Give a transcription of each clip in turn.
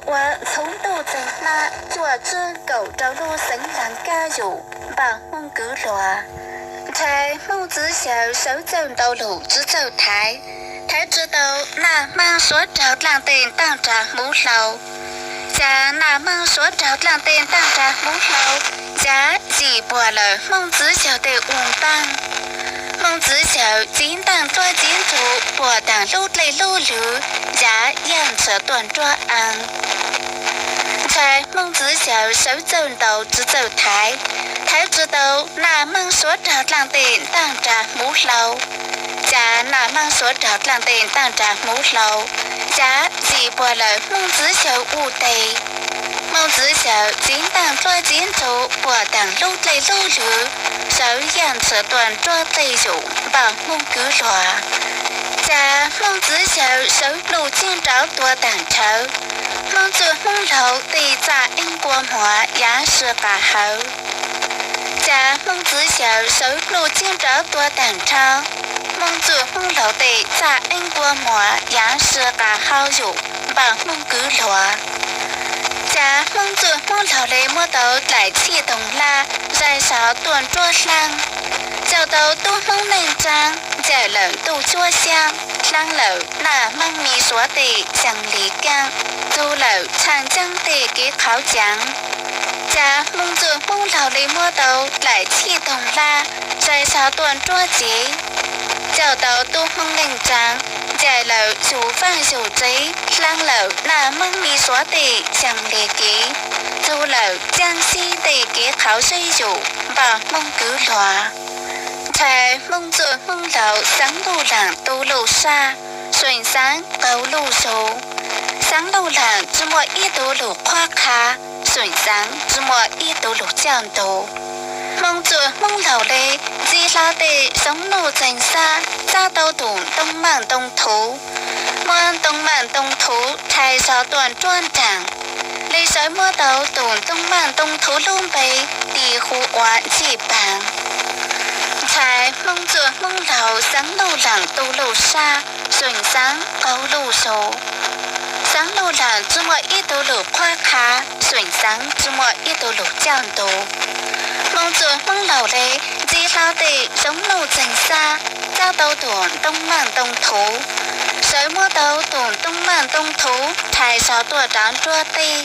Ua txhua ntuj txeeg hlab cuaj txhiab kaum rau lub xeev Las Kaj yum npaj Hmoob kwv luag. Ntshai Hmoob Txwv Xyaw sawv txawj ntaus lus tsi txawj thaiv, thaiv tsi tau Naj Hmoob suav raug dlaaj teg ntaaj nrag hmuv hlau. Cas Naj Hmoob suav raug dlaaj teg ntaaj nrag hmuv hlau, cas yim puag lawm Hmoob Txwv Xyaw tej ua npaaj. Hmoob Txwv Xyaw txiv ntaaj dluab txiv ntxhu puag taag lub dlej lub lwm, cas yaaj tsi tuaj nruab aav. Ntshai Hmoob Txwv Xyaw sawv txawj ntaus tsi txawj thaiv, thaiv tsi tau Naj Hmoob suav raug dlaaj teg ntaaj nrag hmuv hlau. Cas Naj Hmoob suav raug dlaaj teg ntaaj nrag hmuv hlau, cas yim puag lawm Hmoob Txwv Xyaw ua teg. Hmoob Txwv Xyaw txiv ntaaj dluab txiv ntxhu puag taag lub dlej lub lwm, sawv yaaj tsi tuaj nruab dlej yum npaj Hmoob kwv luag. Cas Hmoob Txwv Xyaw sawv luj txhij nrauv tua taag nrhawv, Hmoob Txwj Hmoob Laug tej txaj eeb nqua muag yav sib qas hawv. Cas Hmoob Txwv Xyaw sawv luj txhij nrauv tua taag nrhawv, Hmoob Txwj Hmoob Laug tej txaj eeb nqua muag yav sib qas hawv yum npaj Hmoob kwv luag. Cas Hmoob Txwj Hmoob Laug le muab tau dlaim txhij toog laj zais sau tuaj nruab hlaab, coj tau tub Hmoob neej tsaa ncaim lawm ntuj cuab xyaab, hlaab lawm Naj Hmoob me suav tej xyaa li kaab, txug lawm tshaj ncaav tej kev qhauv caav. Cas Hmoob Txwj Hmoob Laug le muab tau dlaim txhij toog laj zais sau tuaj nruab cev, coj tau tub Hmoob neej tsaa ncaim lawm yug vaaj yug tsev, hlaab lawm Naj Hmoob me suav tej xyaa li kev, txug lawm caab xib tej kev qhauv zeb yum npaj Hmoob kwv luag. Ntshai Hmoob Txwj Hmoob Laug xaav luj laam tu luj sab, seem xaav qaug luj zug. Xaav luj laam tsi muaj ib tug lug qhuab qha, seem xaav tsi muaj ib tug lug coj ntug. Hmoob Txwj Hmoob Laug le ntxi hlo tej zoov nuj txeeg xab, txab tau tug ntoo maaj ntoo thuv, muab ntoo maaj ntoo thuv rhais sau tuaj nruab nraam, le sawv muab tau tug ntoo maaj ntoo thuv lub npe tis hu ua Ncej Paag. Ntshai Hmoob Txwj Hmoob Laug xaav luj laam tu luj sab, seem xaav qaug luj zug. Xaav luj laam tsi muaj ib tug lug qhuab qha, seem xaav tsi muaj ib tug lug coj ntug. Hmoob Txwj Hmoob Laug le ntxi hlo tej zoov nuj txeeg xab, txab tau tug ntoo maaj ntoo thuv, sawv muab tau tug ntoo maaj ntoo thuv rhais sau tuaj rau nruab teb,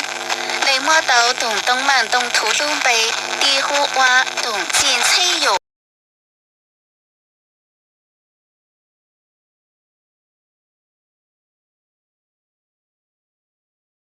le muab tau tug ntoo maaj ntoo thuv lub npe tis hu ua tug Ncej Ntxheb Yum.